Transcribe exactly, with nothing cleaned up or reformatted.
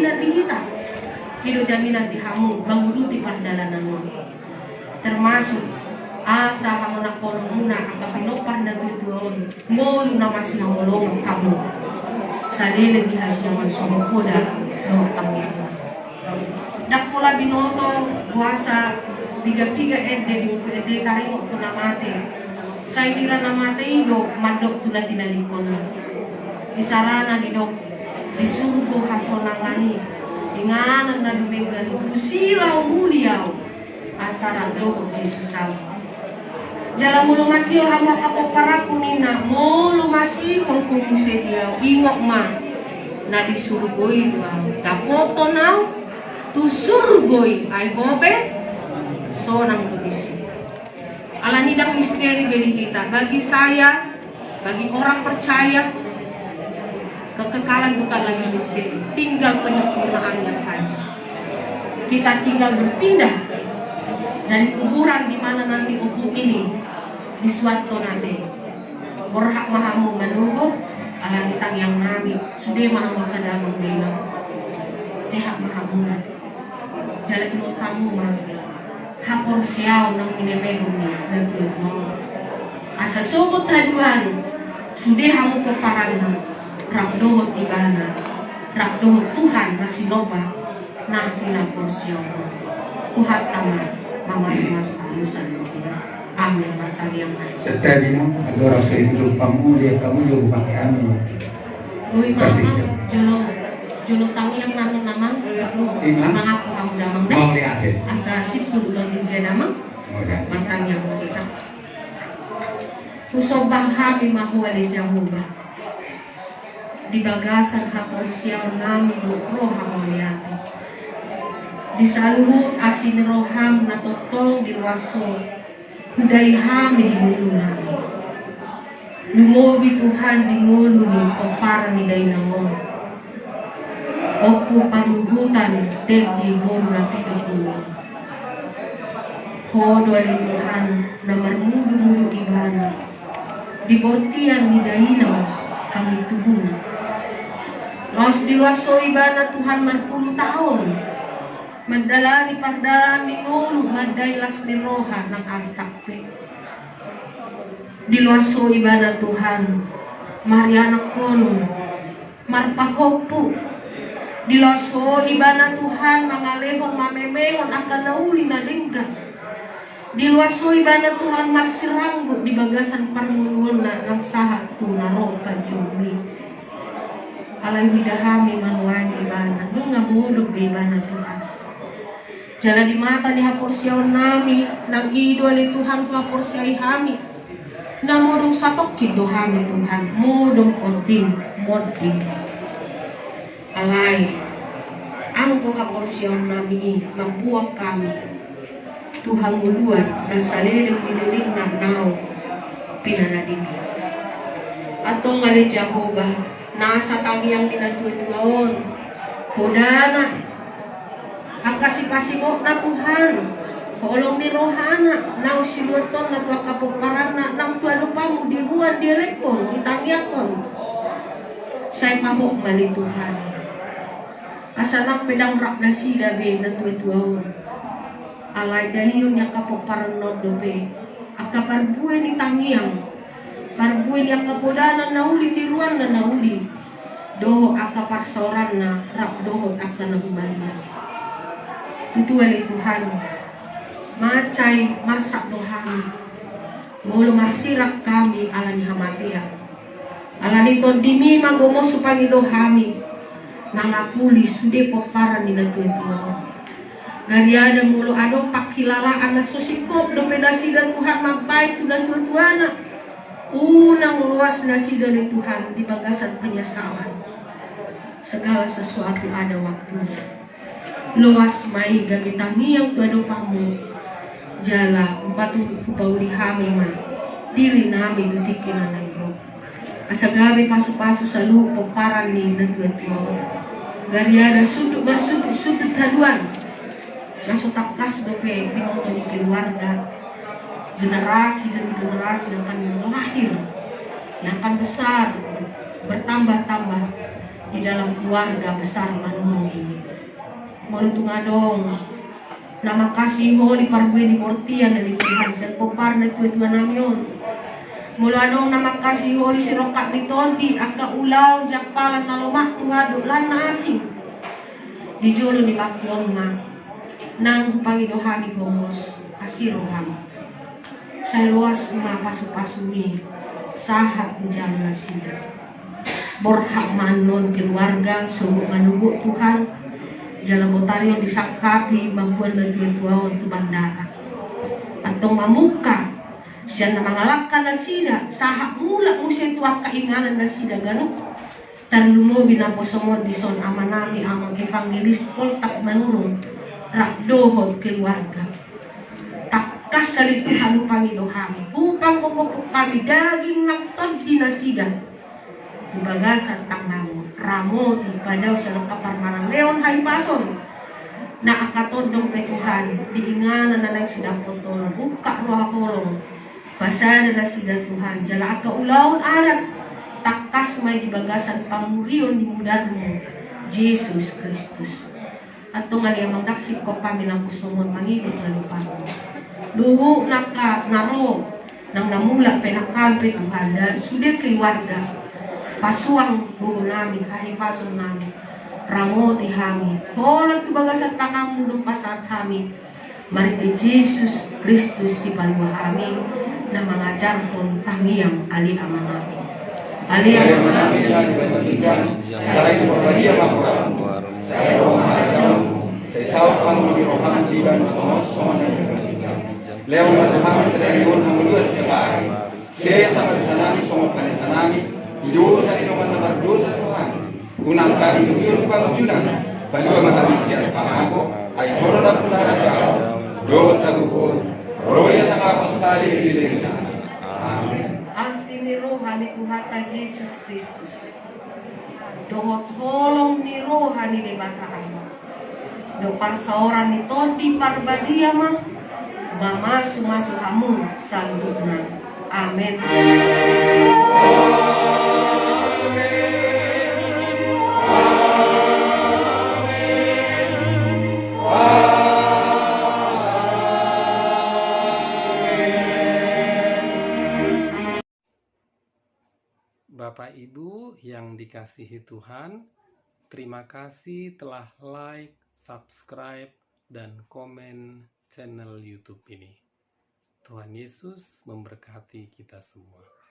Jaminan di hita, i do jaminan di hamu manguduti pardalanan on. Termasuk asa hamonangkononmuna angka pinompar na tuatua on, ngolu na masihaholongan hamu saleleng di hasiangan songon poda dohot tangiang. Ndang pola binoto boasa piga-piga ende di buku ende taringot tu na mate. Sai nira na mate i do mandok tu na tinadinghon i. Isarana didok, di surgo hasonangan i, inganan na dumenggan i, tu silao muli au asa rap dohot Jesus au. Jala molo masihol hamu angka pomparanku ninna, molo masihol ho muse di au, ingot ma, na di surgo i do au. Dapothon au tu surgo i, ai ho pe sonang do disi. Alani ndang misteri be di hita. Bagi saya, bagi orang percaya, kekekalan bukan lagi misteri. Tinggal penyempurnaannya saja. Kita tinggal berpindah dari kuburan di mana nanti ompung ini disuanhon ate. Borhat ma hamu manogot, alani tangiang nami, sude ma hamu angka damang dainang. Sehat ma hamu. Jala ingot hamu ma haporseaon na ninemenon ni natuatua on. Asa sogot haduan, sude hamu pomparanna, rap dohot ibana, rap dohot Tuhan na sinomba na hinaporseaon. Tuhanta ma mamasumasu hamu saluhutna. Amin. Martangiang ma hita. Santadi ma, andorang so i do pamulia hamu jo pake anu. Oi, Amang, jolo, jolo tangiang ma, Amang. Ima. Mangaku hamu damang da. Mauliate. Asa simpul ulang di dia damang. Mauliate. Martangiang ma hita. Husomba hami ma Ho ale Jahowa. Di bagasan haporseaon nami dohot roha mauliate. Di saluhut asi ni roham na tongtong di loas Ho hudai hami di ngolu nami. Lumobi Tuhan di ngolu ni pomparan ni dainang on. Ompu Parluhutan Tendi boru Napitupulu. Ho do ale Tuhan na marmudumudu ibana di bortian ni dainang angin tubuna. Laos di loas Ho ibana Tuhan marpulu taon mandalani pardalanan ni ngolu mandai las ni roha nang arsak pe. Di loas Ho ibana Tuhan marianakhon, marpahompu. Di loas Ho ibana Tuhan mangalehon mamemehon angka na uli na denggan. Di loas Ho ibana Tuhan marsiranggut di bagasan parngoluonna nang sahat tu na ro panjouon i. Alai huida hami ma nuaeng ibana, nunga modom be ibana Tuhan. Jala di mata ni haporseaon nami, nang i do ale Tuhan huhaporseai hami. Na modom satongkin do hami Tuhan, modom onding, monding. Alai anggo haporseaon nami i mamboan hami tu hangoluan na saleleng ni lelengna naung pinanadingna. Antong ale Jahowa, nasa tangiang ni natuatua on, podana, angka sipasingotna Tuhan, holong ni rohana naung siluhutonna tu angka pomparanna, naung tu adopanmu diboan, dielekhon, ditangiangkon. Sai pahompu ma ale Tuhan. Asa nang pe ndang rap nasida be natuatua on. Alai daion ni angka pomparanna on dope angka parbue ni tangiang, parbue ni angka podana na uli, tiruanna na uli, dohot angka parsaoranna rap dohot angka na humaliang. Tutu ale Tuhan, mansai marsak do hami molo marsirang hami ala ni hamatean. Ala ni tondimi ma gomos hupangido hami mangapuli sude pomparan ni natuatua on. Gariada molo adong pangkilalaan na so singkop dope nasida Tuhan mambahen tu natuatuana, unang loas nasida ale Tuhan di bagasan penyesalan. Segala sesuatu ada waktunya. Loas ma i gabe tangiang tu adopanmu, jala hupauli hami ma diri nami tu tingki na naeng ro. Asa gabe pasupasu saluhut pomparan ni natuatua on. Gariada sundut marsundut, sundut haduan na so tangkas dope binoto ni keluarga, generasi demi generasi yang akan lahir, yang akan besar, bertambah-tambah di dalam keluarga besar Manurung ini. Molo tung adong na mangkasiholi parbue ni bortian na ni Tuhan sian pomparan na tuatua nami on. Molo adong na mangkasiholi sirongkap ni tondi angka ulaon jampalan na lomak Tuhan dohot lan na asing di jolo ni bangkionna, nang hupangido hami gomos asi roham. Sai loas ma pasupasumi sahat di jalo nasida. Borhat ma annon keluarga sogot manogot Tuhan, jala botari on disangkapi mamboan na tuatua on tu bandara. Antong mamungka sian na mangalangka nasida sahat mulak muse tu angka inganan nasida ganup. Tarlumobi naposomon dison amanami amang evangelis Poltak Manurung rap dohot keluarga. Tangkas sali Tuhan hupangido hami, hupanggogophon hami daging nang tondi nasida di bagasan tanganmu. Ramoti, padao sian angka parmaraleon hahipason na angka tondong pe Tuhan di inganan na naeng sidapoton, ungkap roha holong. Pasada nasida Tuhan jala angka ulaon adat tangkas ma i di bagasan pangurion ni mudarmu Jesus Kristus. Antong ale amang, dang singkop hami naposomon mangido tu adopanmu. Dohot nangka na ro nang na mulak pe nang hami pe Tuhan dan sude keluarga. Pasuang gogo nami, hahipason nami. Ramoti hami holan tu bagasan tanganmu do pasahat hami. Marhite Jesus Kristus sipalua hami na mangajarhon tangiang ale amanami. Ale amanami na di banua ginjang, sai diparbadia ma goarmu. Sai ro ma harajaonmu. Sai saut ma ngolu ni roham di banua tonga on songon na di banua ginjang. Lehon ma tu hami sadari on hangoluan siapari. Sesa ma dosanami songon panesanami di dosa ni dongan na mardosa tu hami. Unang hami togihon tu pangunjunan, palua ma hami sian pangago. Ai Ho do nampuna harajaon dohot hagogoon, ro di hasangapon saleleng ni lelengna. Amen. Asi ni roha ni Tuhanta Jesus Kristus dohot holong ni roha ni Debata Ama dohot parsaoran ni Tondi Parbadia ma mamasumasu hamu saluhutna. Amen. Bapak Ibu yang dikasihi Tuhan, terima kasih telah like, subscribe, dan komen channel YouTube ini. Tuhan Yesus memberkati kita semua.